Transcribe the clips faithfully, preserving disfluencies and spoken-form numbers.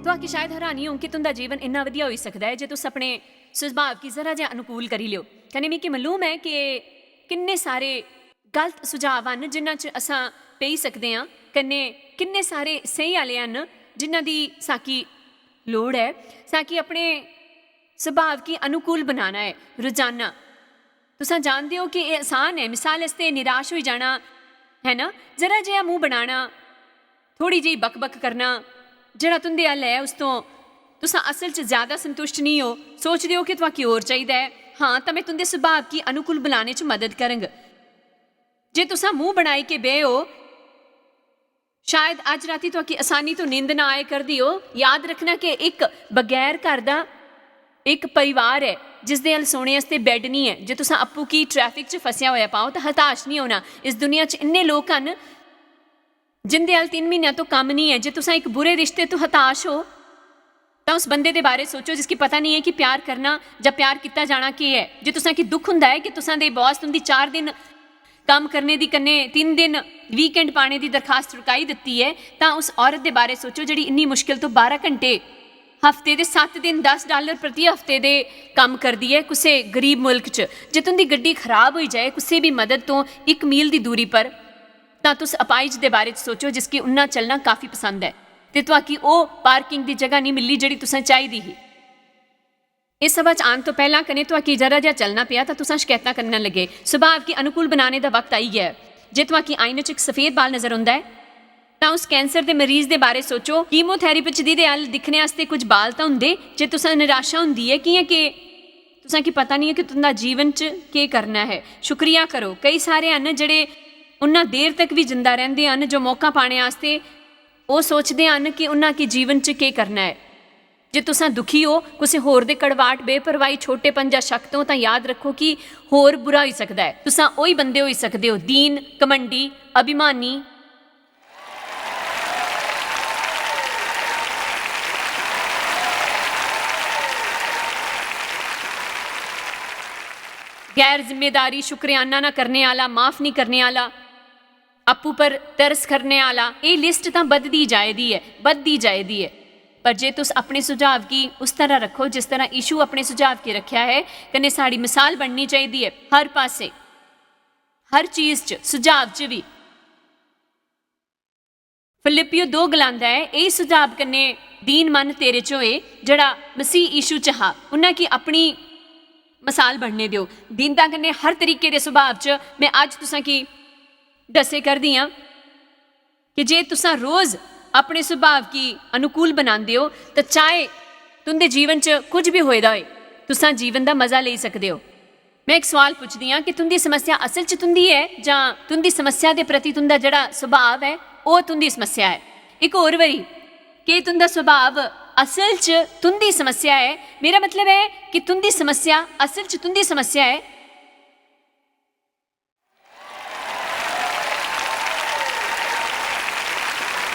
तुआकी शायद हैरानी होग कि तुं'दा जीवन इन्ना बधिया होई सकदा ऐ जे तुस अपने सुभाव गी जरा जेहा अनुकूल करी लेओ। कन्नै मिगी मालूम ऐ कि किन्ने सारे गलत सुझाव हन जिन्हां च असां पेई सकदे आं, कन्नै किन्ने सारे स्हेई आह्ले हन जिन्हां दी साकी लोड़ ऐ। साकी अपने सुभाव गी अनुकूल बनाना ऐ रोजाना। तुसां जानदे ओ कि एह् आसान ऐ। मिसाल आस्तै, निराश होई जाना, है ना? जरा जेहा मूंह बनाना, थोड़ी जेही बक-बक करना। जेह्ड़ा तुं'दे हल ऐ, उस तो तुसां असल च ज्यादा संतुष्ट निं ओ। सोचदे ओ कि तुआकी होर चाहिदा ऐ। हां, तां में तुं'दे सुभाव गी अनुकूल बनाने च मदद करंग। जे तुसां मूंह बनाई के बेह् ओ, शायद अज्ज रातीं तुआकी आसानी तो नींद ना आए करदी हो। याद रखना कि इक बगैर घर दा इक परिवार ऐ जिसदे अल सोने आस्तै बैड निं ऐ। जे तुसां आपूं की ट्रैफिक च फसेआ होया पाओ तां हताश निं होना। इस दुनिया च इन्ने लोक हन जिंदे अल तिन्न म्हीनों तो कम्म निं ऐ। जे तुसां इक बुरे रिश्ते तो हताश हो तां उस बंदे दे बारे सोचो जिसकी पता निं ऐ कि प्यार करना जां प्यार कीता जाना केह् ऐ। जे तुसां गी दुख हुंदा ऐ कि तुसां दे बॉस तुं'दी चार दिन कम्म करने दी कन्नै तिन्न दिन वीकेंड पाने दी दरखास्त रुकाई दित्ती ऐ, तां उस औरत दे बारे सोचो जेह्ड़ी इन्नी मुश्किल तो बारां घंटे हफ्ते दे सत्त दिन दस डालर प्रति हफ्ते दे कम्म करदी ऐ कुसै गरीब मुल्क च। जे तुं'दी गड्डी खराब होई जाए कुसै बी मदद तो इक मील दी दूरी पर, तां तुस अपाहिज दे बारे च सोचो जिसगी उन्ना चलना काफी पसंद ऐ ते तुआकी ओह् पार्किंग दी जगह निं मिली जेह्ड़ी तुसें चाहिदी ही। इस सभा च आन तो पैह्लां कन्नै तुआकी जरा जेहा चलना पेआ तां तुसां शकैतां करन लगे। सुभाव गी अनुकूल बनाने दा वक्त आई गेआ ऐ। जे तुआकी आईने च इक सफेद बाल नजर औंदा ऐ, तां उस कैंसर दे मरीज दे बारे सोचो। कीमोथेरेपी च दी दे अल दिक्खने आस्तै कुछ बाल तां होंदे। जे तुसां निराशा होंदी ऐ, कि'यां के तुसां गी पता निं ऐ कि तुं'दा जीवन च केह् करना ऐ। शुक्रिया करो। केई सारे हन जेह्ड़े उन्ना देर तक बी जिंदा रैंह्दे हन जो मौका पाने आस्तै ओह् सोचदे हन कि उन्ना गी जीवन च केह् करना ऐ। जे तुसां दुखी ओ, कुसै होर दे कड़वाट, बेपरवाही, छोटेपन जां शक्क तो, तां याद रक्खो कि होर बुरा होई सकदा ऐ। तुसां ओही बंदे होई सकदे ओ, दीन, घमंडी, अभिमानी, गैर जिम्मेदारी, शुक्रियाना ना करने आह्ला, माफ निं करने आह्ला, आपूं पर तरस करने आह्ला। एह् लिस्ट तां बधदी जाए दी ऐ, बधदी जाए दी ऐ। पर जे तुस अपने सुझाव गी उस तरह रक्खो जिस तरह यीशु अपने सुझाव गी रक्खेआ ऐ, कन्नै साढ़ी मिसाल बननी चाहिदी ऐ हर पासै, हर चीज च, सुझाव च बी। फिलिप्पियो दो गलांदा ऐ, "एही सुझाव कन्नै दीन मन तेरे च होए, जेह्ड़ा मसीह यीशु च हा।" उन्ना गी अपनी मसाल बनने देओ। दीनता कन्नै हर तरीके दे सुभाव च में अज्ज तुसां गी दस्से करदी आं कि जे तुसां रोज अपने सुभाव गी अनुकूल बनांदे ओ, तां चाहे तुं'दे जीवन च कुछ बी होए दा होए, तुसां जीवन दा मजा लेई सकदे ओ। में इक सोआल पुछदी आं कि तुं'दी समस्या असल च तुं'दी ऐ जां तुं'दी समस्या दे प्रति तुं'दा जेह्ड़ा सुभाव ऐ, ओह् तुं'दी समस्या ऐ? इक होर बारी, केह् तुं'दा सुभाव असल च तुं'दी समस्या ऐ? मेरा मतलब ऐ कि तुं'दी समस्या असल च तुं'दी समस्या ऐ?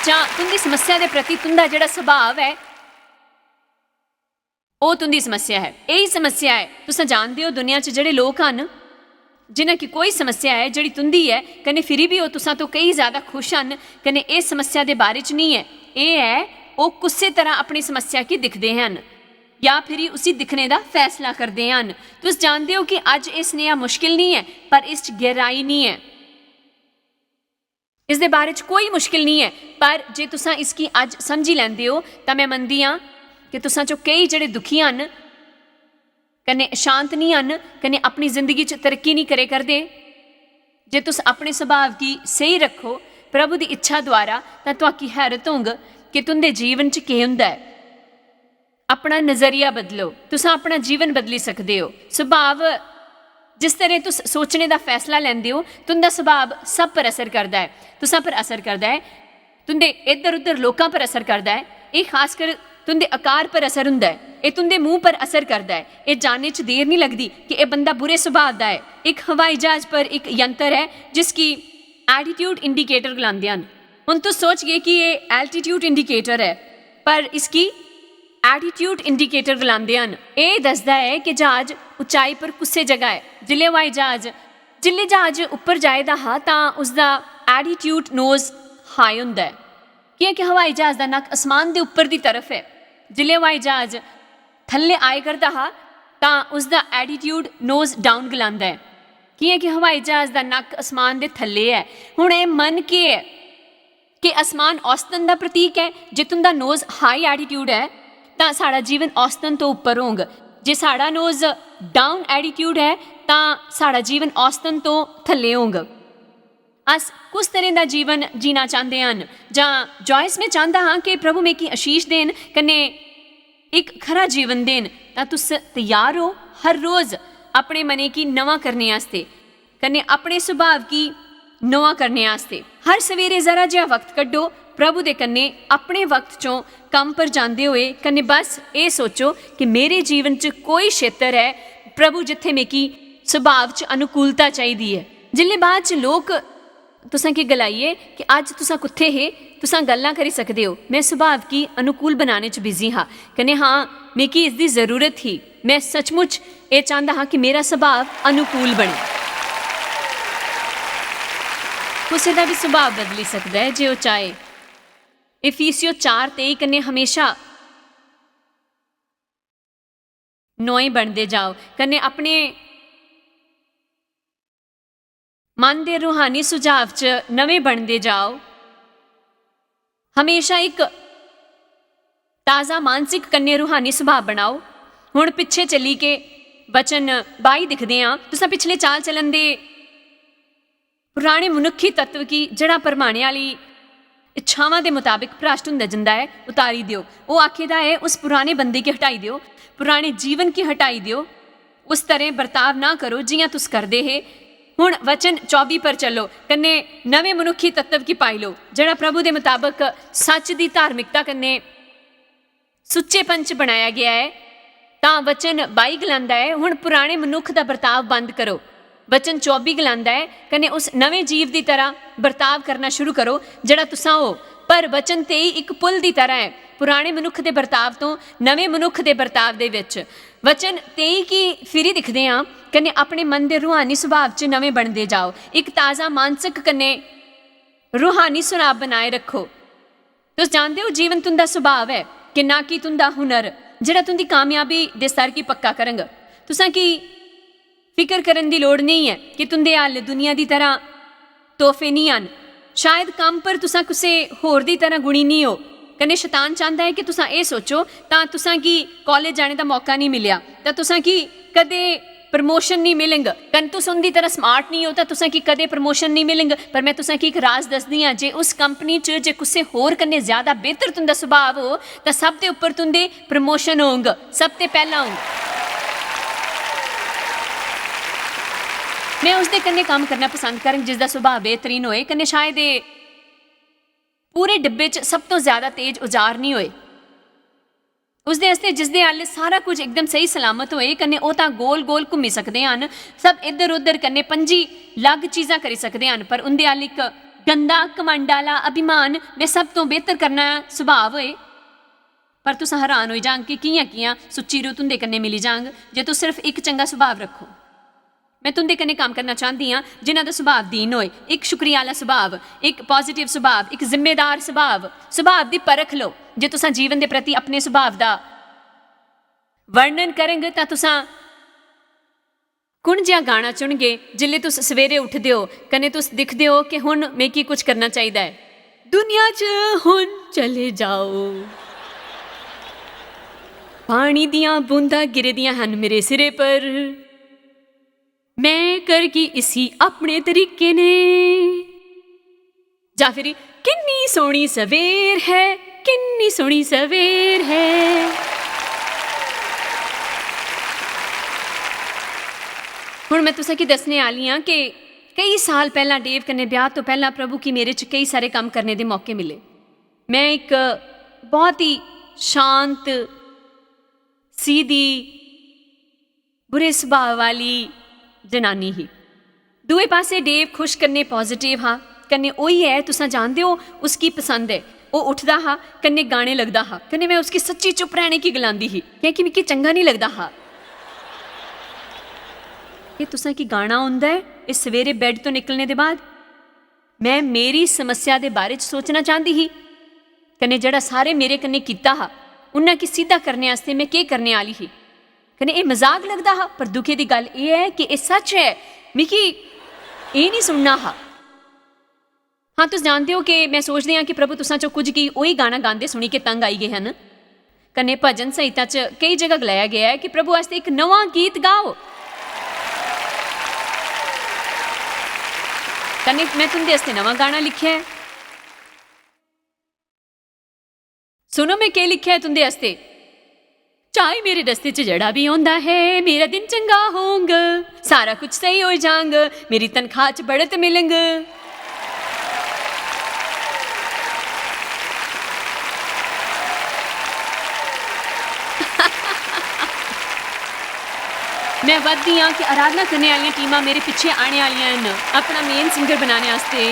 जां तुं'दी समस्या दे प्रति तुं'दा जेह्ड़ा सुभाव ऐ, ओह् तुं'दी समस्या ऐ? एही समस्या ऐ। तुसां जानदे ओ, दुनिया च जेह्ड़े लोक हन, जि'नें गी कोई समस्या ऐ जेह्ड़ी तुं'दी ऐ, कन्नै फिरी बी ओह् तुसां तो केई ज्यादा खुश हन, कन्नै एह् समस्या दे बारे च निं ऐ। एह् ऐ, ओह् कुसै तरह अपनी समस्या गी दिखदे हन, जां फिरी उसी दिक्खने दा फैसला करदे हन। तुस जानदे ओ कि अज्ज एह् सनेहा मुश्किल निं ऐ, पर इस च गैहराई निं ऐ। इसदे बारे च कोई मुश्किल निं ऐ, पर जे तुसां इसगी अज्ज समझी लैंदे ओ, तां में मनदी आं कि तुसां चों केई जेह्ड़े दुखी हन, कन्नै अशांत निं हन, कन्नै अपनी जिंदगी च तरक्की निं करे करदे। जे तुस अपने सुभाव गी स्हेई रक्खो प्रभु दी इच्छा द्वारा, तां तुआकी हैरत होंग कि तुं'दे जीवन च केह् होंदा ऐ। अपना नजरिया बदलो, तुसां अपना जीवन बदली सकदे ओ। सुभाव, जिस तरह तुस सोचने दा फैसला लैंदे ओ, तुं'दा सुभाव सब पर असर करदा ऐ, तुसां पर असर करदा ऐ, तुं'दे इद्धर-उद्धर लोकां पर असर करदा ऐ। एह् खासकर तुं'दे आकार पर असर हुंदा ऐ, एह् तुं'दे मूंह पर असर करदा ऐ। एह् जानने च देर निं लगदी कि एह् बंदा बुरे सुभाव दा ऐ। इक हवाई ज्हाज पर इक यंत्र ऐ जिसगी altitude indicator गलांदे हन। हुन तुस सोचगे कि एह् altitude indicator ऐ, पर इसगी attitude indicator गलांदे हन। एह् दसदा ऐ कि ज्हाज उचाई पर कुस्सै जगह ऐ। जिसलै हवाई ज्हाज, जिसलै ज्हाज उप्पर जाए दा हा तां उसदा attitude nose high होंदा ऐ, कि'यां कि हवाई ज्हाज दा नक्क असमान दे उप्पर दी तरफ ऐ। जिसलै हवाई जहाज थल्ले आए करदा हा, तां उसदा एटीट्यूड नोज डाउन गलांदा ऐ, कि'यां कि हवाई जहाज दा नक्क आसमान दे थल्ले ऐ। हुन एह् मन केह् ऐ? कि आसमान औसतन दा प्रतीक ऐ। जे तुं'दा नोज हाई एटीट्यूड ऐ, तां साढ़ा जीवन औसतन तो उप्पर होंग। जे साढ़ा नोज डाउन एटीट्यूड ऐ, तां साढ़ा जीवन औसतन तो थल्ले होंग। अस कुस तरह दा जीवन जीना चांह्दे हन? जां जॉयस, में चांह्दा हां कि प्रभु मिगी आशीष देन, कन्नै इक खरा जीवन देन, तां तुस त्यार ओ हर रोज अपने मनै गी नमां करने आस्तै, कन्नै अपने सुभाव गी नमां करने आस्तै। हर सवेरे जरा जेहा वक्त कड्ढो प्रभु दे कन्नै, अपने वक्त चों कम्म पर जांदे होए, कन्नै बस एह् सोचो कि मेरे जीवन च कोई क्षेत्र ऐ प्रभु जित्थै मिगी सुभाव च अनुकूलता चाहिदी ऐ। जिसलै बाद च लोक तुसां गी गलाइयै कि अज्ज तुसां कुत्थै हे, तुसां गल्लां करी सकदे ओ, में सुभाव गी अनुकूल बनाने च बिजी हा, कन्नै हां, मिगी इसदी जरूरत ही। में सचमुच एह् चांह्दा हा कि मेरा सुभाव अनुकूल बने। कुसै दा बी सुभाव बदली सकदा ऐ जे ओह् चाहे। इफिसियो चार तेई कन्नै हमेशा नोए बनदे जाओ, कन्नै अपने मन दे रूहानी सुझाव च नमें बनदे जाओ। हमेशा इक ताजा मानसिक कन्नै रूहानी सुभाव बनाओ। हुन पिच्छे चली के वचन बाई दिखदे आं। तुसां पिछले चाल चलन दे पुराने मनुक्खी तत्व गी, जेह्ड़ा भरमाने आह्ली इच्छावां दे मताबक भ्रष्ट हुंदा जंदा ऐ, उतारी देओ। ओह् आखे दा ऐ, उस पुराने बंदे गी हटाई देओ, पुराने जीवन गी हटाई देओ। उस तरह बर्ताव ना करो जियां तुस करदे हे। हुन वचन चौबी पर चलो, कन्नै नमें मनुक्खी तत्व गी पाई लो, जेह्ड़ा प्रभु दे मताबक सच दी धार्मिकता कन्नै सुच्चेपन च बनाया गेआ ऐ। तां वचन बाई गलांदा ऐ, हुन पुराने मनुक्ख दा बर्ताव बंद करो। वचन चौबी गलांदा ऐ, कन्नै उस नमें जीव दी तरह बर्ताव करना शुरू करो, जेह्ड़ा तुसां हो। पर वचन तेई इक पुल दी तरह ऐ, पुराने मनुक्ख दे बर्ताव तो नमें मनुक्ख दे बर्ताव दे विच। वचन तेई गी फिरी दिखदे आं, कन्नै अपने मन दे रूहानी सुभाव च नमें बनदे जाओ। इक ताजा मानसिक कन्नै रूहानी सुनाब बनाए रखो। तुस जानदे ओ, जीवन तुं'दा सुभाव ऐ, कि ना कि तुं'दा हुनर, जेह्ड़ा तुं'दी कामयाबी दे स्तर गी पक्का करंग। तुसां की फिकर करन दी लोड़ नेईं ऐ कि तुं'दे हल दुनिया दी तरह तोहफे निं हन। शायद कम्म पर तुसां कुसै होर दी तरह गुणी निं हो। कन्नै शैतान चांह्दा ऐ कि तुसां एह् सोचो, तां तुसां गी कालेज जाने दा मौका निं मिलेआ, तां तुसां गी कदें प्रमोशन निं मिलग। कन्नै तुस उं'दी तरह स्मार्ट निं हो, तां तुसां गी कदें प्रमोशन निं मिलग। पर में तुसां गी इक राज दसदी आं, जे उस कंपनी च जे कुसै होर कन्नै ज्यादा बेहतर तुं'दा सुभाव हो, तां सब दे उप्पर तुं'दे प्रमोशन होंग, सब ते पैह्ला होंग। में उसदे कन्नै कम्म करना पसंद करङ जिसदा सुभाव बेहतरीन होए, कन्नै शायद एह् पूरे डिब्बे च सब तो ज्यादा तेज उजाड़ निं होए। उसदे आस्तै जिसदे अल्ल सारा कुछ एकदम स्हेई सलामत होए, कन्नै ओह् तां गोल गोल घुम्मी सकदे हन, सब इद्धर उद्धर कन्नै पंजी लग्ग चीजां करी सकदे हन, पर उं'दे अल्ल इक गंदा, घमंड आह्ला अभिमान, में सब तो बेहतर करना सुभाव होए। पर तुस हैरान होई जांग कि कि'यां कि'यां सुच्ची रूह तुं'दे कन्नै मिली जांग, जे तुस सिर्फ इक चंगा सुभाव रक्खो। में तुं'दे कन्नै कम्म करना चांह्दी आं जिन्हां दा सुभाव दीन होए, इक शुक्रिया आह्ला सुभाव, इक पॉजिटिव सुभाव, इक जिम्मेदार सुभाव। सुभाव दी परख लो। जे तुसां जीवन दे प्रति अपने सुभाव दा वर्णन करंग, तां तुसां कु'न जेहा गाना चुनगे? जिसलै तुस सवेरे उठदे ओ, कन्नै तुस दिखदे ओ कि हुन मिगी कुछ करना चाहिदा ऐ। दुनिया च हुन चले जाओ। पानी दियां बूंदां गिरे दियां हन मेरे सिरे पर। मैं करगी इसी अपने तरीके ने। जां फिर, किन्नी सोह्नी सवेर है, किन्नी सोह्नी सवेर है। हुन मैं तुसें गी दस्सने आह्ली आं कि केई साल पैह्लां, डेव कन्नै ब्याह् तो पैह्लां, प्रभु गी मेरे च केई सारे कम्म करने दे मौके मिले। मैं इक बहुत ही शांत, सीधी, बुरे सुभाव आह्ली जनानी ही। दूए पासै डेव खुश कन्नै पॉजिटिव हा, कन्नै ओही ऐ, तुसां जानदे ओ, उसगी पसंद ऐ। ओह् उठदा हा, कन्नै गाने लगदा हा, कन्नै मैं उसगी सच्ची चुप रैह्ने की गलांदी ही, क्योंकि मिगी चंगा निं लगदा हा। "एह् तुसें की गाना औंदा ऐ, एह् सवेरे बैड तो निकलने दे बाद?" मैं मेरी समस्या दे बारे च सोचना चांह्दी ही, कन्नै जेह्ड़ा सारे मेरे कन्नै कीता हा, उन्ना गी सिद्धा करने आस्तै में केह् करने आह्ली ही। कन्नै एह् मजाक लगदा हा, पर दुखै दी गल्ल एह् ऐ कि एह् सच्च ऐ। मिगी एह् निं सुनना हा। हां, तुस जानदे ओ कि में सोचदी आं कि प्रभु तुसां चों कुछ गी ओही गाना गांदे सुनी के तंग आई गे हन। कन्नै भजन संहिता च केई जगह गलाया गेआ ऐ कि प्रभु आस्तै इक नमां गीत गाओ। कन्नै में तुं'दे आस्तै नमां गाना लिखेआ ऐ। सुनो, में केह् लिखेआ ऐ तुं'दे आस्तै। चाहे मेरे रस्ते च जेह्ड़ा बी होंदा है, मेरा दिन चंगा होंग, सारा कुछ स्हेई होई जांग, मेरी तनखाह च बढ़त मिलंग। में बधदी आं कि आराधना करने आह्लियां टीमां मेरे पिच्छे आने आह्लियां न अपना मेन सिंगर बनाने आस्तै।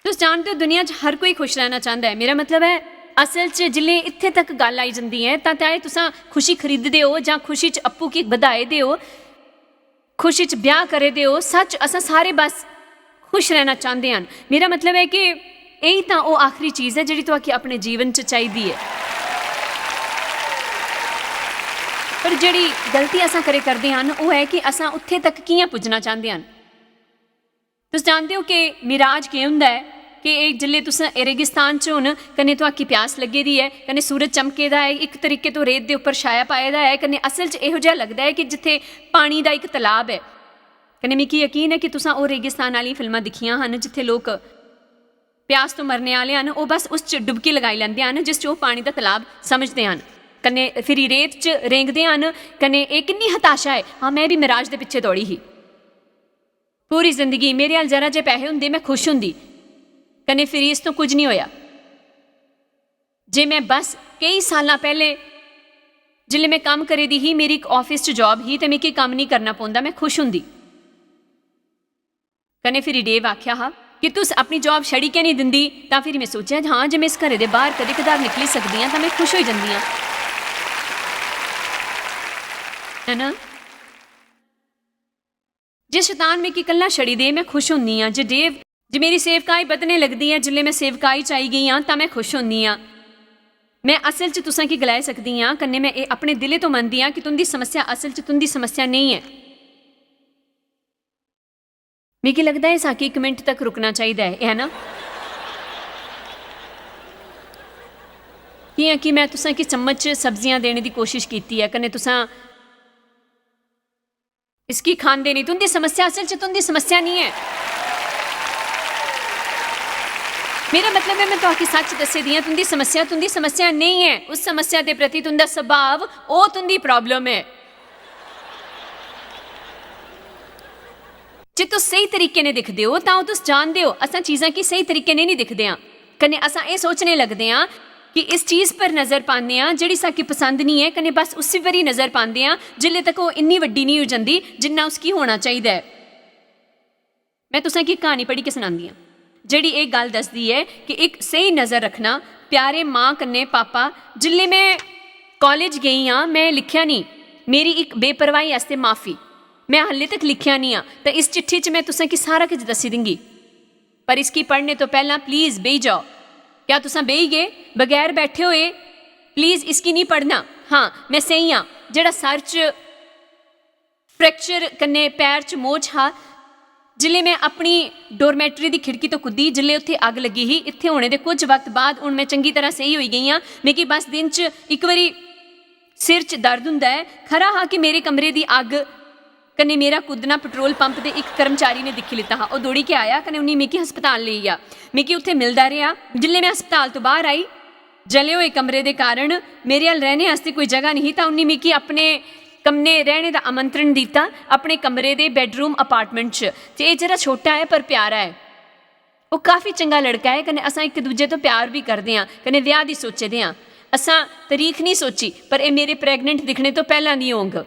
तुस जानदे ओ, दुनिया च हर कोई खुश रहना चांह्दा ऐ। मेरा मतलब ऐ, असल च जिल्लै इत्थै तक गल्ल आई जंदी ऐ, तां चाहे तुसां खुशी खरीददे ओ जां खुशी च अप्पू गी बधाए दे ओ, खुशी च ब्याह् करे दे ओ, सच असां सारे बस खुश रहना चांह्दे हन। मेरा मतलब ऐ कि एही तां ओह् आखरी चीज ऐ जेह्ड़ी तुआकी अपने जीवन च चाहिदी ऐ। पर जेह्ड़ी गलती असां करे करदे हन, ओह् ऐ कि असां उत्थै तक कि'यां पुज्जना चांह्दे हन। तुस जानदे ओ कि मिराज केह् होंदा ऐ? कि एह् जिल्लै तुस रेगिस्तान च हून, कन्नै तुआकी प्यास लग्गे दी ऐ, कन्नै सूरज चमके दा ऐ, इक तरीके तो रेत दे उप्पर छाया पाए दा ऐ, कन्नै असल च एहो जेहा लगदा ऐ कि जित्थै पानी दा इक तलाब ऐ। कन्नै मिगी यकीन ऐ कि तुसां ओह् रेगिस्तान आह्लियां फिल्मां दिक्खियां हन जित्थै लोक प्यास तो मरने आह्ले हन, ओह् बस उस च डुबकी लगाई लैंदे हन जिस च ओह् पानी दा तलाब समझदे हन। कन्नै फिरी रेत च रेंगदे हन। कन्नै एह् किन्नी हताशा ऐ। हां, में बी मिराज दे पिच्छे दौड़ी ही। पूरी जिंदगी मेरे अल जरा जे पैहे होंदे, में खुश होंदी। कन्नै फिरी इस तो कुछ निं होया। जे में बस केई सालां पैह्ले, जिल्लै में कम्म करे दी ही, मेरी इक office च job ही ते मिगी कम्म निं करना पौंदा, में खुश होंदी। कन्नै फिरी डेव आखेआ हा कि तुस अपनी job छड़ी की निं दिंदी, तां फिरी में सोचेआ, हां, जे में इस घरै दे बाह्र कदें कदार निकली सकदी आं, तां में खुश होई जंदी आं। है ना? जे शैतान मिगी कल्ला छड़ी दे, में खुश होन्नी आं। जे डेव, जे मेरी सेवकाई बधने लगदी ऐ, जिसलै में सेवकाई च आई गेई आं, तां में खुश होन्नी आं। में असल च तुसें गी गलाई सकदी आं, कन्नै में एह् अपने दिलै तो मनदी आं कि तुं'दी समस्या असल च तुं'दी समस्या नेईं ऐ। मिगी लगदा ऐ, साकी इक मिंट तक रुकना चाहिदा ऐ, है ना? कि'यां कि में तुसें गी चम्मच च सब्जियां देने दी कोशिश कीती ऐ, कन्नै तुसें इसगी खांदे नहीं। तुं'दी समस्या असल च तुं'दी समस्या नहीं ऐ। मेरा मतलब ऐ, में तुआकी सच दस्से दी आं, तुं'दी समस्या तुं'दी समस्या नहीं ऐ। उस समस्या दे प्रति तुं'दा स्वभाव, ओह् तुं'दी problem ऐ। जे तुस स्हेई तरीके ने दिखदे ओ, तां ओह् तुस जानदे ओ, असां चीजां गी स्हेई तरीके ने नहीं दिखदे आं। कन्नै असां एह् सोचने लगदे आं कि इस चीज पर नजर पान्ने आं जेह्ड़ी साकी पसंद निं ऐ, कन्नै बस उसी पर ही नजर पांदे आं जिल्लै तक ओह् इन्नी बड्डी निं होई जंदी जिन्ना उसगी होना चाहिदा ऐ। में तुसें गी क्हानी पढ़ी के सनांदी आं, जेह्ड़ी एह् गल्ल दसदी ऐ कि इक स्हेई नजर रखना। प्यारे मां कन्नै पापा, जिल्लै में college गेई आं, में लिखेआ निं, मेरी इक बेपरवाही आस्तै माफी। में हाल्ले तक लिखेआ निं आं, ते इस चिट्ठी च में तुसें गी सारा किश दस्सी दिंगी। पर इसगी पढ़ने तो पैह्लां please बेही जाओ। क्या तुसां बेही गे? बगैर बैठे होए please इसगी निं पढ़ना। हां, में सेही आं, जेह्ड़ा सर च fracture कन्नै पैर च मोच हा। जिल्लै में अपनी dormitory दी खिड़की तो कुद्दी, जिल्लै उत्थै अग्ग लग्गी ही, इत्थै होने दे कुछ वक्त बाद हून में चंगी तरह सेही होई गेई आं। मिगी बस दिन च इक बारी सिर च दर्द हुंदा ऐ। खरा हा कि मेरे कमरे दी अग्ग कन्नै मेरा कुद्दना petrol pump दे इक कर्मचारी ने दिक्खी लैता हा। ओह् दौड़ी के आया कन्नै उन्नी मिगी हस्पताल लेई गेआ। मिगी उत्थै मिलदा रेहा। जिल्लै में हस्पताल तो बाह्र आई, जले होए कमरे दे कारण मेरे अल रैह्ने आस्तै कोई जगह नेईं ही, तां उन्नी मिगी अपने कमरे रैह्ने दा आमंत्रण दित्ता, अपने कमरे दे bedroom apartment च। ते एह् जरा छोटा ऐ, पर प्यारा ऐ। ओह् काफी चंगा लड़का ऐ, कन्नै असां इक दूजे तो प्यार बी करदे आं, कन्नै ब्याह् दी सोचे दे आं। असां तरीक निं सोची, पर एह् मेरे pregnant दिक्खने तो पैह्लां दी होंग।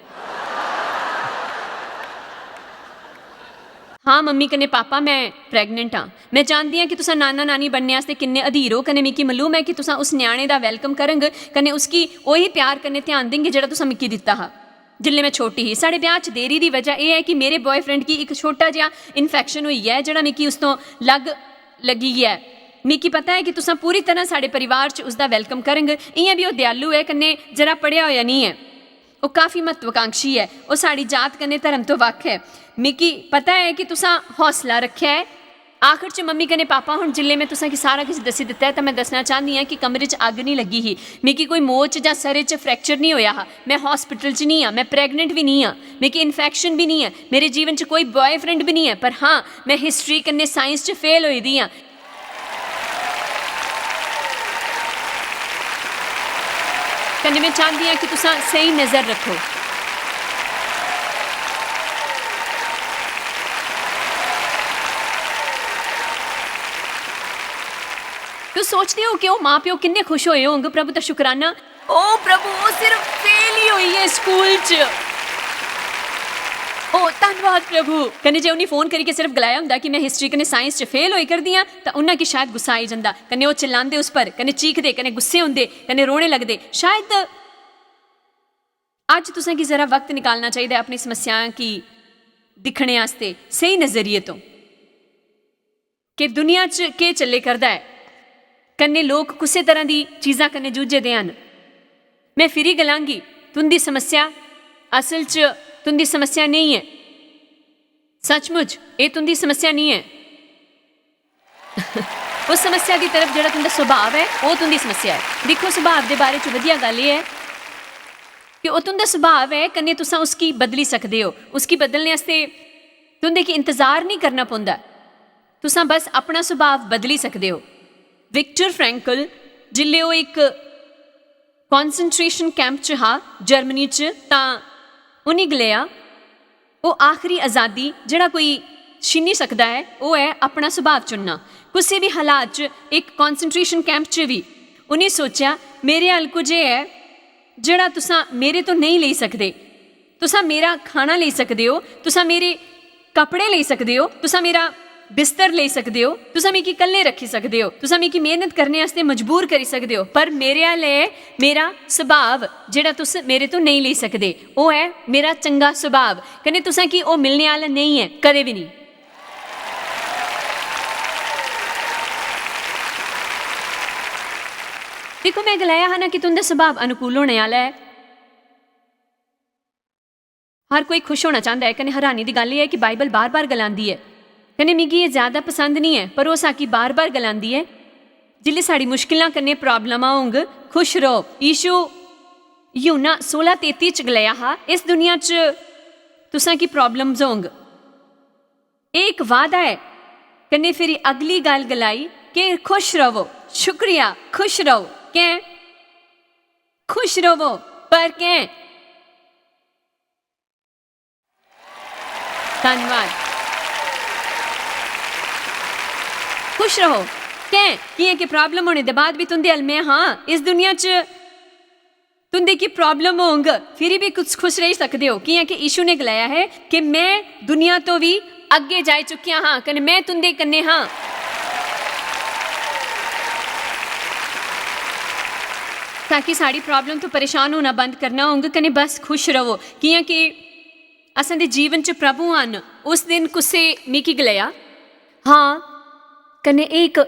हां, मम्मी कन्नै पापा, में pregnant आं। में जानदी आं कि तुसां नाना-नानी बनने आस्तै किन्ने अधीर ओ, कन्नै मिगी मालूम ऐ कि तुसां उस ञ्याणे दा welcome करंग, कन्नै उसगी ओही प्यार कन्नै ध्यान देंगे जेह्ड़ा तुसां मिगी दित्ता हा जिल्लै में छोटी ही। साढ़े ब्याह् च देरी दी वजह एह् ऐ कि मेरे boyfriend गी इक छोटा जेहा infection होई गेआ ऐ, जेह्ड़ा मिगी उस तो लग लग्गी गेआ ऐ। मिगी पता ऐ कि तुसां पूरी तरह साढ़े परिवार च उसदा welcome करंग। इ'यां बी ओह् दयालु ऐ, कन्नै जरा पढ़ेआ होएआ निं ऐ। ओह् काफी महत्वाकांक्षी ऐ। ओह् साढ़ी जात कन्नै धर्म तो वक्ख ऐ। मिगी पता ऐ कि तुसां हौसला रक्खेआ ऐ। आखर च मम्मी कन्नै पापा, हुन जिल्लै में तुसां गी सारा किश दस्सी दित्ता ऐ, तां में दस्सना चाह्न्नी आं कि कमरे च अग्ग निं लग्गी ही। मिगी कोई मोच जां सरे च fracture निं होएआ हा। में hospital च निं आं, में pregnant बी निं आं, मिगी infection बी निं ऐ, मेरे जीवन च कोई boyfriend बी निं ऐ, पर हां, में history कन्नै science च fail होई दी आं। कन्नै में चांह्दी आं कि तुसां स्हेई नजर रक्खो। तुस सोचदे ओ कि ओह् मां-प्यो किन्ने खुश होए होंग? प्रभु दा शुकराना। ओ प्रभु, ओह् सिर्फ fail ही होई ऐ स्कूल च। ओ धन्नवाद प्रभु। कन्नै जे उ'नें फोन करियै सिर्फ गलाया होंदा कि में history कन्नै science च fail होई करदी आं, तां उन्ना गी शायद गुस्सा आई जंदा। कन्नै ओह् चिल्लांदे उस पर, कन्नै चीखदे, कन्नै गुस्से होंदे, कन्नै रोने लगदे। शायद अज्ज तुसें गी जरा वक्त निकालना चाहिदा ऐ अपनी समस्याएं गी दिक्खने आस्तै स्हेई नजरिए तो। कि दुनिया च केह् चल्ले करदा ऐ, कन्नै लोक कुसै तरह दी चीजां कन्नै जूझे दे हन। में फिरी गलांगी, तुं'दी समस्या असल च तुं'दी समस्या नेईं ऐ। सचमुच, एह् तुं'दी समस्या नेईं ऐ। उस समस्या दी तरफ जेह्ड़ा तुं'दा सुभाव ऐ, ओह् तुं'दी समस्या ऐ। दिक्खो, सुभाव दे बारे च बधिया गल्ल एह् ऐ कि ओह् तुं'दा सुभाव ऐ, कन्नै तुसां उसगी बदली सकदे ओ। उसगी बदलने आस्तै तुं'दे गी इंतजार निं करना पौंदा। तुसां बस अपना सुभाव बदली सकदे ओ। विक्टर फ्रैंकल, जिल्लै ओह् इक concentration camp च हा जर्मनी च, तां उ'नें गलाया, ओह् आखरी अजादी जेह्ड़ा कोई छिन्नी सकदा ऐ, ओह् ऐ अपना सुभाव चुनना। कुसै बी हालात च, इक concentration camp च बी, उ'नें सोचेआ, मेरे अल कुछ ऐ जेह्ड़ा तुसां मेरे तो नेईं लेई सकदे। तुसां मेरा खाना लेई सकदे ओ, तुसां मेरे कपड़े लेई सकदे ओ, तुसां मेरा बिस्तर लेई सकदे ओ, तुसां मिगी कल्ले रक्खी सकदे ओ, तुसां मिगी मेहनत करने आस्तै मजबूर करी सकदे ओ, पर मेरे अल ऐ मेरा सुभाव, जेह्ड़ा तुस मेरे तो नेईं लेई सकदे। ओह् ऐ मेरा चंगा सुभाव, कन्नै तुसां गी ओह् मिलने आह्ला नेईं ऐ, कदें बी नेईं। दिक्खो, में गलाया हा ना कि तुं'दा सुभाव अनुकूल होने आह्ला ऐ। हर कोई खुश होना चांह्दा ऐ, कन्नै हैरानी दी गल्ल एह् ऐ कि बाइबल बार-बार गलांदी ऐ, कन्नै मिगी एह् ज्यादा पसंद निं ऐ, पर ओह् साकी बार-बार गलांदी ऐ, जिसलै साढ़ी मुश्किलां कन्नै प्रॉब्लमां होंग, खुश र'वो। यीशु यूहन्ना सोलां तेती च गलाया हा, इस दुनिया च तुसां गी प्रॉब्लम्स होंग। एह् इक वादा ऐ। कन्नै फिरी अगली गल्ल गलाई कि खुश र'वो, शुक्रिया, खुश र'वो। कैं? खुश र'वो, पर कैं? धन्नवाद। खुश र'वो। कैं? कि'यां कि प्रॉब्लम होने दे बाद बी तुं'दे अल में हां। इस दुनिया च तुं'दे गी प्रॉब्लम होंग, फिरी बी कुछ खुश रेही सकदे ओ, कि'यां कि यीशु ने गलाया ऐ कि में दुनिया तो बी अग्गें जाई चुकेआ हां, कन्नै में तुं'दे कन्नै हां। ताकि साढ़ी प्रॉब्लम तो परेशान होना बंद करना होंग, कन्नै बस खुश र'वो, कि'यां कि असां दे जीवन च प्रभु हन। उस दिन कुसै मिगी गलाया, हां, कन्नै एह् इक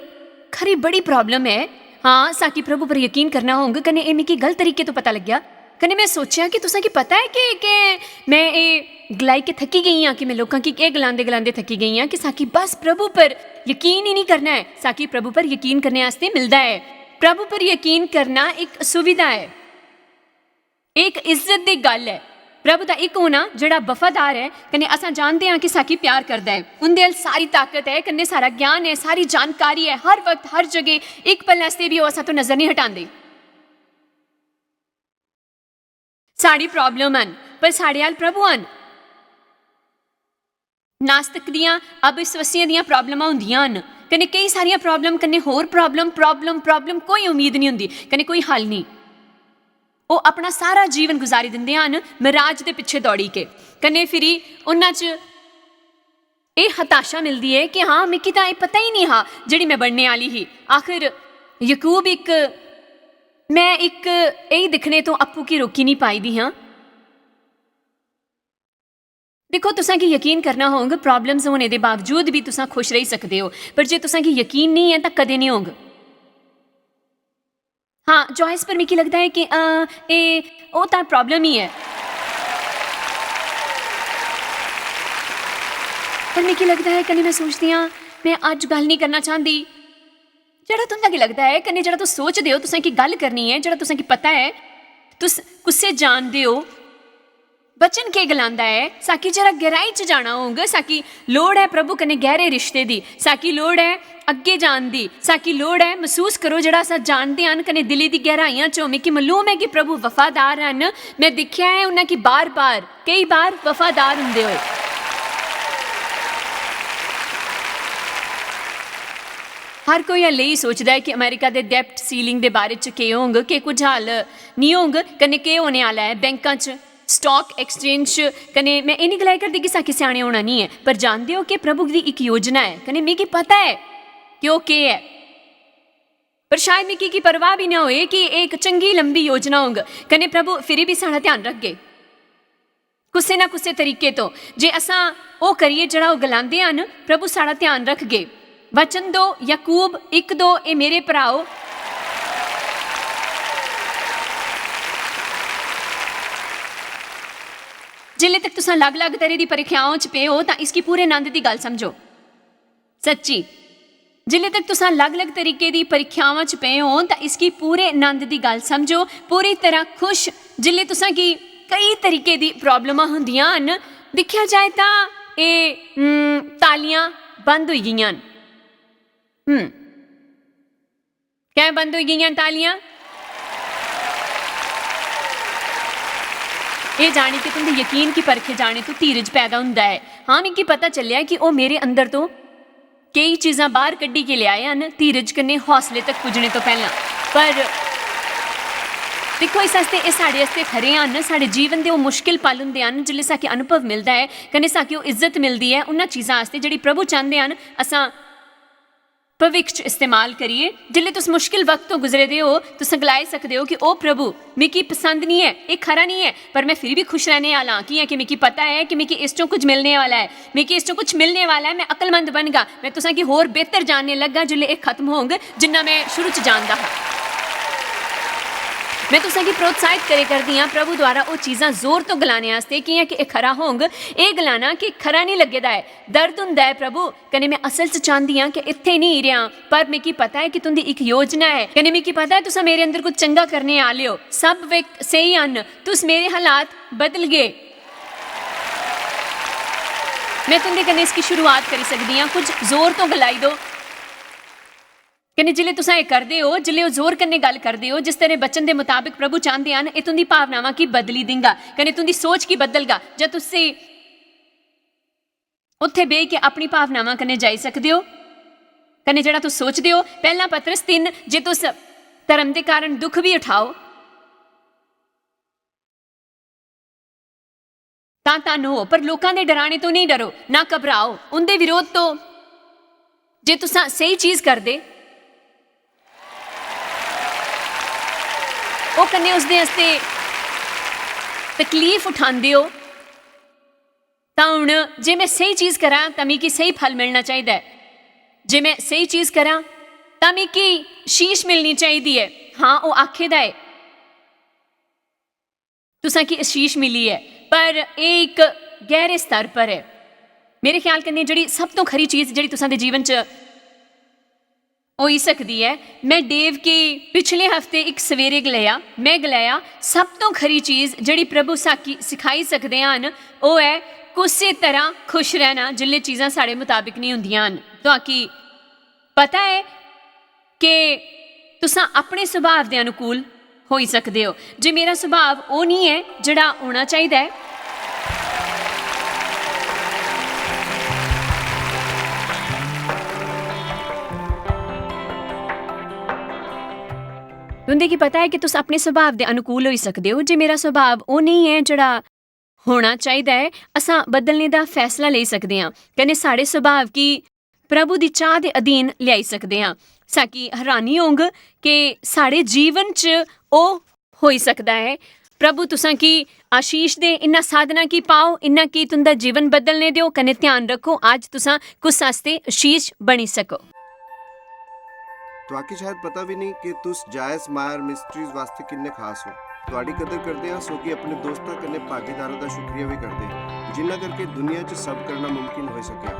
खरी बड़ी प्रॉब्लम ऐ। हां, साकी प्रभु पर यकीन करना होंग, कन्नै एह् मिगी गलत तरीके तो पता लग्गेआ। कन्नै में सोचेआ कि तुसें गी पता ऐ कि, कि में एह् गलाई के थकी गेई आं, कि में लोकां गी केह् गलांदे गलांदे थकी गेई आं कि साकी बस प्रभु पर यकीन ही निं करना ऐ। साकी प्रभु पर यकीन करने आस्तै मिलदा ऐ। प्रभु पर यकीन करना इक सुविधा ऐ। एह् इक इज्जत दी गल्ल ऐ। प्रभु दा इक होना जेह्ड़ा वफादार ऐ, कन्नै असां जानदे आं कि साकी प्यार करदा ऐ। उं'दे अल सारी ताकत ऐ, कन्नै सारा ज्ञान ऐ, सारी जानकारी ऐ। हर वक्त, हर जगह, इक पल आस्तै बी ओह् असां तो नजर निं हटांदे। साढ़ी प्रॉब्लम हन, पर साढ़े अल प्रभु हन। नास्तिक दियां, अविश्वासियें दियां प्रॉब्लमां होंदियां हन, कन्नै केई सारियां प्रॉब्लम, कन्नै होर प्रॉब्लम, प्रॉब्लम, प्रॉब्लम, कोई उम्मीद निं होंदी, कन्नै कोई हल निं। ओह् अपना सारा जीवन गुजारी दिंदे हन मराज दे पिच्छे दौड़ी के। कन्नै फिरी उन्हां च एह् हताशा मिलदी ऐ कि हां, मिगी तां एह् पता ही निं हा जेह्ड़ी में बनने आह्ली ही। आखिर यकूब इक, में इक एही दिक्खने तो अप्पू गी रोकी निं पाई दी हां। दिक्खो, तुसें गी यकीन करना होग, प्रॉब्लम्स होने दे बावजूद बी तुस खुश रेही सकदे ओ, पर जे तुसें गी यकीन नेईं ऐ तां कदें नेईं होग। हां, जॉयस, पर मिगी लगदा ऐ कि, अ, एह्, ओह् तां प्रॉब्लम ई ऐ। पर मिगी लगदा ऐ, कन्नै में सोचदी आं, में अज्ज गल्ल नेईं करना चांह्दी। जेह्ड़ा तुं'दा गी लगदा ऐ, कन्नै जेह्ड़ा तुस सोचदे ओ, तुसें गी गल्ल करनी ऐ, जेह्ड़ा तुसें गी पता ऐ, तुस कुसै जानदे ओ, वचन केह् गलांदा ऐ? साकी जरा गैहराई च जाना होग, साकी लोड़ ऐ प्रभु कन्नै गैहरे रिश्ते दी, साकी लोड़ ऐ अग्गें जान दी, साकी लोड़ ऐ, मसूस करो, जेह्ड़ा अस जानदे हन कन्नै दिली दी गैहराइयां चों। मिगी मालूम ऐ कि प्रभु वफादार हन। में दिक्खेआ ऐ उन्हें कि बार-बार, केई बार वफादार होंदे होए। हर कोई हल्ले ही सोचदा ऐ कि अमेरिका दे डेब्ट सीलिंग दे बारे च केह् होंग, केह् कुछ हाल निं होंग, कन्नै केह् होने आह्ला ऐ बैंकां च, स्टॉक एक्सचेंज च। कन्नै में एह् निं गलाई करदी कि साकी स्याने होना निं ऐ, पर जानदे ओ कि प्रभु दी इक योजना ऐ, कन्नै मिगी पता ऐ कि ओह् केह् ऐ। पर शायद मिगी की परवाह बी ना होए कि एह् इक चंगी लंबी योजना होंग, कन्नै प्रभु फिरी बी साढ़ा ध्यान रखगे। कुसै ना कुसै तरीके तो जे असां ओह् करिए जेह्ड़ा ओह् गलांदे हन, प्रभु साढ़ा ध्यान रखगे। वचन दो, याकूब इक दो, ए मेरे भ्राओ, जिल्ले तक तुसां अलग-अलग तरह दी परीक्षाओं च पे हो, तां इसकी पूरे आनंद दी गल्ल समझो। सच्ची, जिल्ले तक तुसां अलग-अलग तरीके दी परीक्षावां च पे हो, तां इसकी पूरे आनंद दी गल्ल समझो। पूरी तरह खुश, जिल्ले तुसां गी कई तरीके दी प्रॉब्लमां होंदियां हन। दिक्खेआ जाए तां एह्, हम्म, तालियां बंद होई गेइयां न। हम्म। कैं बंद होई गेइयां तालियां? एह् जानी कि तुं'दे यकीन गी परखे जाने तों धीरज पैदा हुंदा ऐ। हां, मिगी पता चलेआ कि ओह् मेरे अंदर तों केई चीजां बाह्र कड्ढी के लेआए हन, धीरज कन्नै हौसले तक पुज्जने तों पैह्लां। पर दिक्खो, इस आस्तै, एह् साढ़े आस्तै खरे हन। साढ़े जीवन दे ओह् मुश्किल पल हुंदे हन, जिसलै साके अनुभव मिलदा ऐ, कन्नै साके ओह् इज्जत मिलदी ऐ, उन्हां चीजां आस्तै जेह्ड़ी प्रभु चांह्दे हन असां भविक्ख च इस्तेमाल करिए। जिसलै तुस मुश्किल वक्त तो गुजरे दे ओ, तुस गलाई सकदे ओ कि "ओ प्रभु, मिगी पसंद निं ऐ, एह् खरा निं ऐ, पर में फिर बी खुश रैह्ने आह्ला आं, कि'यां कि मिगी पता ऐ कि मिगी इस चों कुछ मिलने आह्ला ऐ, मिगी इस चों कुछ मिलने आह्ला ऐ, में अकलमंद बनगा, में तुसें गी होर बेहतर जानने लग्गा जिसलै एह् खत्म होंग, जिन्ना में शुरू च जानदा हा।" में तुसें गी प्रोत्साहित करे करदी आं प्रभु द्वारा ओह् चीजां जोर तो गलाने आस्तै, कि'यां कि एह् खरा होंग। एह् गलाना कि खरा निं लग्गे दा ऐ, दर्द हुंदा ऐ प्रभु, कन्नै में असल च चांह्दी आं कि इत्थै निं रेहां, पर मिगी पता ऐ कि तुं'दी इक योजना ऐ, कन्नै मिगी पता ऐ तुस मेरे अंदर कुछ चंगा करने आह्ले ओ। सब व्यक्ति स्हेई हन, तुस मेरे हालात बदलगे। में तुं'दे कन्नै इसकी शुरुआत करी सकदी आं, कुछ जोर तो गलाई दो। कन्नै जिसलै तुस एह् करदे ओ, जिसलै ओह् जोर कन्नै गल्ल करदे ओ, जिस तरह वचन दे मताबक प्रभु चांह्दे हन, एह् तुं'दी भावनावां गी बदली दिंगा, कन्नै तुं'दी सोच गी बदलगा। जां तुस उत्थै बेही के अपनी भावनावां कन्नै जाई सकदे ओ। कन्नै जेह्ड़ा तुस सोचदे ओ, पैह्ला पतरस तिन्न, "जे तुस धर्म दे कारण दुख बी उठाओ, तां धन्न हो, पर लोकां दे डराने तो नेईं डरो, ना घबराओ उं'दे विरोध तो। जे तुसां स्हेई चीज करदे ओ, कन्नै उसदे आस्तै तकलीफ उठांदे ओ, तां हुन जे में स्हेई चीज करां, तां मिगी स्हेई फल मिलना चाहिदा ऐ। जे में स्हेई चीज करां, तां मिगी शीश मिलनी चाहिदी ऐ।" हां, ओह् आखे दा ऐ, "तुसें गी शीश मिली ऐ, पर एह् इक गैहरे स्तर पर ऐ।" मेरे ख्याल कन्नै जेह्ड़ी सब तो खरी चीज जेह्ड़ी तुसां दे जीवन च होई सकदी ऐ, में डेव गी पिछले हफ्ते इक सवेरे गलाया, में गलाया, "सब तो खरी चीज जेह्ड़ी प्रभु साकी सिखाई सकदे हन, ओह् ऐ कुसै तरह खुश रैह्ना, जिसलै चीजां साढ़े मताबक नेईं होंदियां हन।" तुआकी पता ऐ कि तुसां अपने सुभाव दे अनुकूल होई सकदे ओ, जे मेरा सुभाव ओह् निं ऐ जेह्ड़ा होना चाहिदा ऐ। तुं'दे गी पता ऐ कि तुस अपने सुभाव दे अनुकूल होई सकदे ओ, जे मेरा सुभाव ओह् नेईं ऐ जेह्ड़ा होना चाहिदा ऐ। असां बदलने दा फैसला लेई सकदे आं, कन्नै साढ़े सुभाव गी प्रभु दी चाह् दे अधीन लेआई सकदे आं। साकी हैरानी होंग कि साढ़े जीवन च ओह् होई सकदा ऐ। प्रभु तुसां की आशीष दे, इन्ना साधना की पाओ, इन्ना की तुंदा जीवन बदलने देओ, कन्नै ध्यान रखो, अज्ज तुसां कुस आस्तै आशीष बनी सको। तुआकी शायद पता भी नहीं कि तुस जायज मायर मिस्ट्रीज वास्ते किन्ने खास हो। तुआडी कदर करदे आं, सो कि अपने दोस्तां कन्नै भागीदारां दा शुक्रिया भी करदे, जिन्ना करके दुनिया च सब करना मुमकिन होई सकेआ।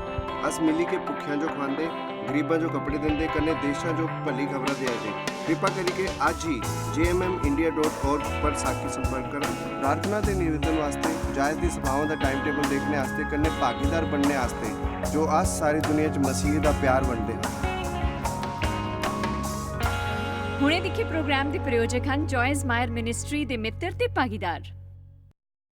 अस मिली के भुक्खेआं जो खवांदे, गरीबां जो कपड़े दिंदे, कन्नै देशां जो भली खबरां देआ दे। कृपा करिके अज्ज ही J M M India dot org पर साकी संपर्क करा। प्रार्थना ते निवेदन वास्ते, जायज दी सभावां दा टाइम टेबल देखने आस्ते, कन्नै भागीदार बनने आस्ते, जो अस सारी दुनिया च मसीह दा प्यार बंडदे हां। हुणे दिक्खे प्रोग्राम दे प्रायोजक हन जॉयज मायर मिनिस्ट्री दे मित्र ते भागीदार।